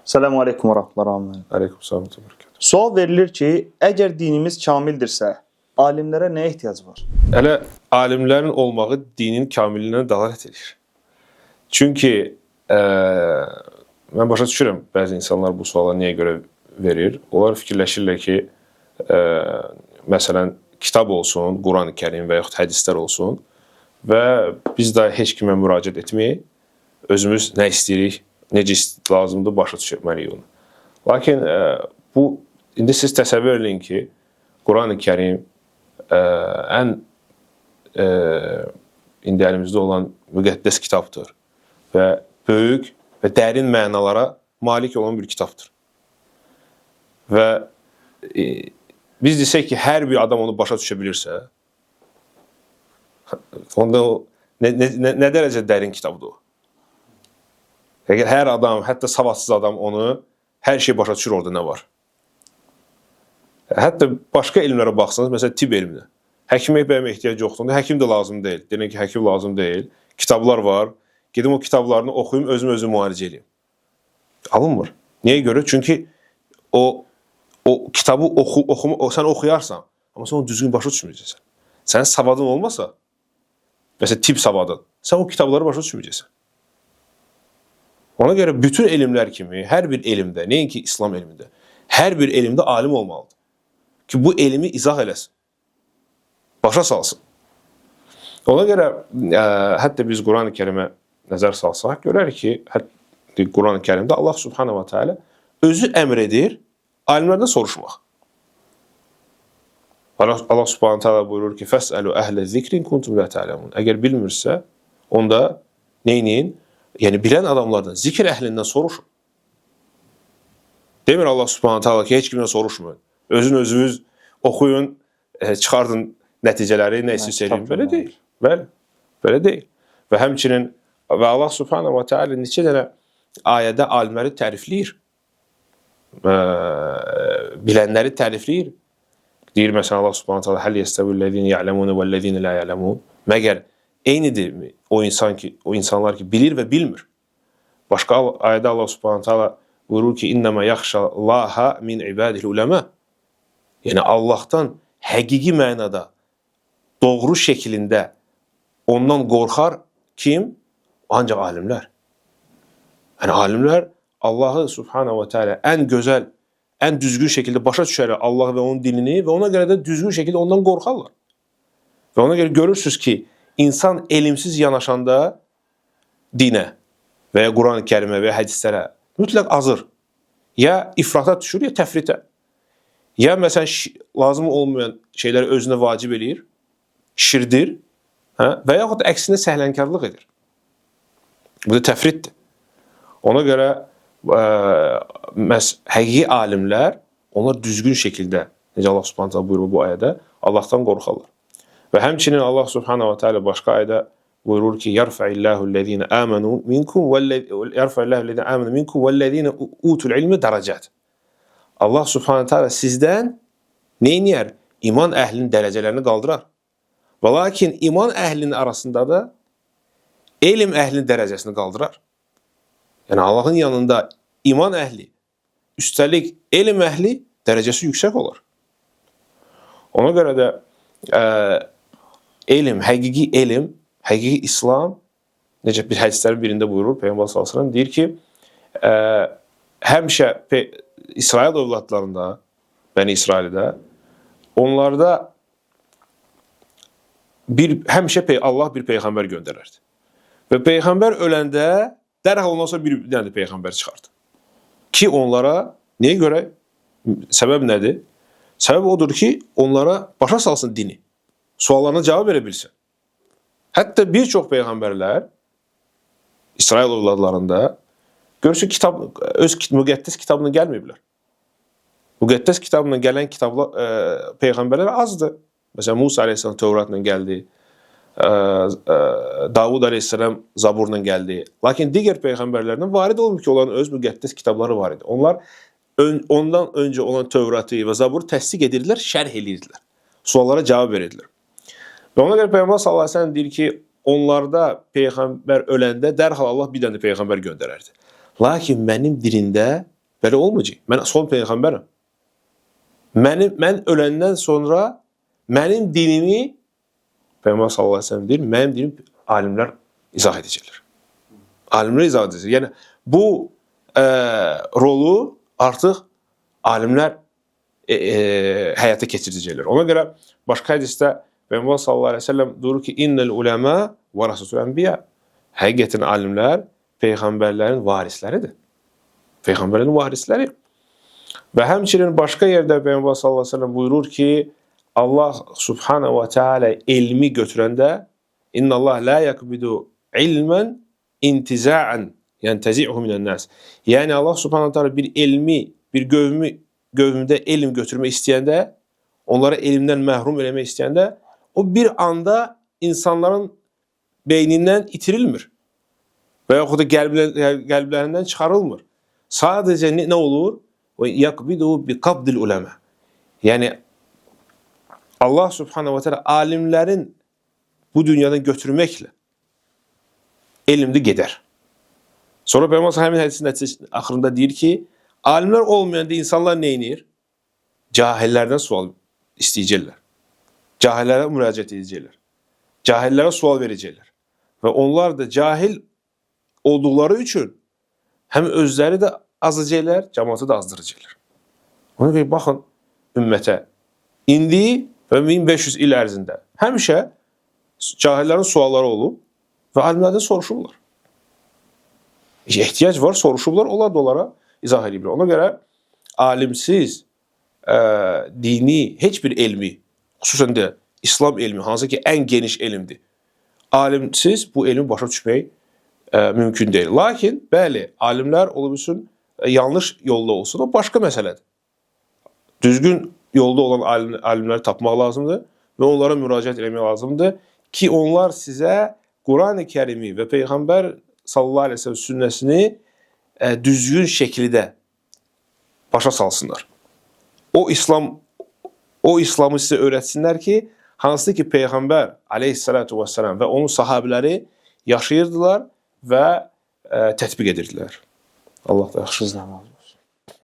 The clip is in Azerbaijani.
Selamun aleyküm və rəhmətullah. Aleyküm selam və bərəkət. Sual verilir ki, əgər dinimiz kamildirsə, alimlərə nəyə ehtiyac var? Hələ alimlərin olmağı dinin kamilliyinə dəlalət edir. Çünki mən başa düşürəm bəzi insanlar bu suala niyə görə verir. Onlar fikirləşirlər ki, məsələn kitab olsun, Quran-ı Kərim və yaxud hədislər olsun və biz də heç kimə müraciət etməyək. Özümüz nə istəyirik, necə lazımdır başa düşməliyik onu. Lakin bu indi siz təsəvvür eləyin ki, Quran-ı Kərim ən indi əlimizdə olan müqəddəs kitabdır və böyük və dərin mənalara malik olan bir kitabdır. Və biz desək ki, hər bir adam onu başa düşə bilirsə, onda o nə dərəcə dərin kitabdır o? Əgər hər adam, hətta savadsız adam onu, hər şey başa düşür orada nə var. Hətta başqa elmlərə baxsanız, məsələn tibb elminə. Həkimə bəyəm ehtiyac yoxdur. Onda həkim də lazım deyil. Deyilən ki, həkim lazım deyil. Kitablar var. Gedim o kitablarını oxuyum, özüm özümü müalicə eləyim. Alınmır. Niyə görə? Çünki o kitabı sən oxuyarsan, amma sən onu düzgün başa düşməyəcəksən. Sənin savadın olmasa, məsələn tibb savadın, sən o kitabları başa düşməyəcəksən. Ona görə bütün elmlər kimi, hər bir elmdə, nəinki İslam elmində, hər bir elmdə alim olmalıdır. Ki bu elmi izah eləsin, başa salsın. Ona görə hətta biz Quran-ı Kərimə nəzər salsaq, görərik ki, hətta Quran-ı Kərimdə Allah Subhanahu va Teala özü əmr edir alimlərdən soruşmaq. Allah Subhanahu Teala buyurur ki, "Fəsəlu əhlə zikrin kuntum la ta'lemun." Əgər bilmirsə, onda neynin? Yəni bilən adamlardan, zikr əhlindən soruşun. Demir Allah Subhanahu Teala ki, heç kimdən soruşmayın. Özün özünüz oxuyun, çıxardın nəticələri, nə istəyirsə eləyin. Belə deyil. Bəli, belə deyil. Və həmçinin və Allah Subhanahu va Teala neçə dənə ayədə alimləri tərifləyir. Bilənləri tərifləyir. Deyir məsələn Allah Subhanahu Teala: "Həl yestəvillezine ya'lemun vellezine la ya'lemun." Məgər eynidirmi o insan ki, o insanlar ki bilir və bilmir? Başqa ayədə Allah Subhanahu Teala buyurur ki, "İnnemâ yaxşallaha min ibadihil ulema." Yəni Allahdan həqiqi mənada doğru şəklində ondan qorxar kim? Ancaq alimlər. Yəni alimlər Allahı Subhanahu va Teala ən gözəl, ən düzgün şəkildə başa düşərlər Allah və onun dilini və ona görə də düzgün şəkildə ondan qorxarlar. Və ona görə görürsünüz ki, insan elmsiz yanaşanda dinə və ya Quran-ı Kərimə və ya hədislərə mütləq azır. Ya ifrata düşür, ya təfritə. Ya məsələn lazım olmayan şeyləri özünə vacib eləyir, şirdir, hə? Və yaxud da əksinə səhlənkarlıq edir. Bu da təfritdir. Ona görə həqiqi alimlər, onlar düzgün şəkildə, necə Allah Subhanahu Teala buyurur bu ayədə, Allahdan qorxarlar. Və həmçinin Allah Subhanahu va Teala başqa ayədə buyurur ki, "Yarfa'illahu amanu minkum yarfa'illahu amanu minkum vellezina utul ilme daracat." Allah Subhanahu Teala sizdən nə edər? İman əhlinin dərəcələrini qaldırar. Və lakin iman əhlinin arasında da elm əhlinin dərəcəsini qaldırar. Yəni Allahın yanında iman əhli, üstəlik elm əhli dərəcəsi yüksək olar. Ona görə də elm, həqiqi elm, həqiqi İslam, necə bir hədislərin birində buyurur, Peyğəmbər sallallahu əleyhi və səlləm deyir ki, həmişə İsrail övladlarında, Bəni İsraildə, onlarda həmişə Allah bir peyğəmbər göndərərdi. Və peyğəmbər öləndə dərhal ondan sonra bir dənə də peyğəmbər çıxardı. Ki onlara, niyə görə? Səbəb nədir? Səbəb odur ki, onlara başa salsın dini. Suallarına cavab verə bilsin. Hətta bir çox peyğəmbərlər İsrail övladlarında görürsün kitab, öz müqəddəs kitabına gəlməyiblər. Müqəddəs kitabına gələn kitablar, peyğəmbərlər azdır. Məsələn, Musa əleyhissalam Tövratla gəldi. Davud əleyhissalam Zaburla gəldi. Lakin digər peyğəmbərlərdən varid olmur ki, onların öz müqəddəs kitabları var idi. Onlar ondan öncə olan Tövratı və Zaburu təsdiq edirdilər, şərh edirdilər. Suallara cavab verirdilər. Və ona görə Peyğəmbər sallallahu əleyhi və səlləm deyir ki, onlarda peyğəmbər öləndə dərhal Allah bir dənə peyğəmbər göndərərdi. Lakin mənim dinimdə Belə olmayacaq. Mən son peyğəmbərəm. Mən öləndən sonra mənim dinimi Peyğəmbər sallallahu əleyhi və səlləm deyir, mənim dinimi alimlər izah edəcəklər. Alimlər izah edəcəklər. Yəni bu rolu artıq alimlər həyata keçirəcəklər. Ona görə başqa hədisdə Peyğəmbər sallallahu əleyhi və səlləm buyurur ki, "İnnel ulema varasatul enbiya." Həqiqətən alimlər peyğəmbərlərin varisləridir. Peyğəmbərlərin varisləri. Və həmçinin başqa yerdə Peyğəmbər sallallahu əleyhi və səlləm buyurur ki, Allah subhanahu və teala elmi götürəndə "İnnallah la yakbidu ilmen intiza'an yentezi'hu minen-nas." Yəni Allah subhanahu teala bir elmi, bir qövmdə elm götürmək istəyəndə, onlara elmdən məhrum eləmək istəyəndə, o bir anda insanların beynindən itirilmir. Və yaxud da qəlblərindən çıxarılmır. Sadəcə nə olur? Və yakbidu bi qabdil ulema. Yəni Allah subhanahu ve teala alimlərin bu dünyadan götürməklə elmdə gedər. Sonra Peyğəmbər həmin hədisin nəticəsində axırında deyir ki, alimlər olmayanda insanlar nə edir? Cahillərdən sual istəyəcəklər. Cahillərə müraciət edəcəklər. Cahillərə sual verəcəklər. Və onlar da cahil olduqları üçün həm özləri də azacaqlar, cəmaatı da azdıracaqlar. Ona görə baxın ümmətə. İndi və 1500 il ərzində həmişə cahillərin sualları olub və alimlərdən soruşurlar. Ehtiyac var, soruşurlar, onlar da onlara izah ediblər. Ona görə alimsiz dini heç bir elmi, xüsusən də İslam elmi, hansı ki ən geniş elmdir, alimsiz bu elmi başa düşmək mümkün deyil. Lakin, bəli, alimlər ola bilsin, yanlış yolda olsun, o başqa məsələdir. Düzgün yolda olan alimləri tapmaq lazımdır və onlara müraciət etmək lazımdır ki, onlar sizə Quran-ı Kərimi və Peyğəmbər sallallahu əleyhi və səlləm sünnəsini düzgün şəkildə başa salsınlar. O İslamı sizə öyrətsinlər ki, hansı ki Peyğəmbər əleyhissalatu vesselam və onun sahabeləri yaşayırdılar və tətbiq edirdilər. Allah da yaxşı. Sizdən razı olsun.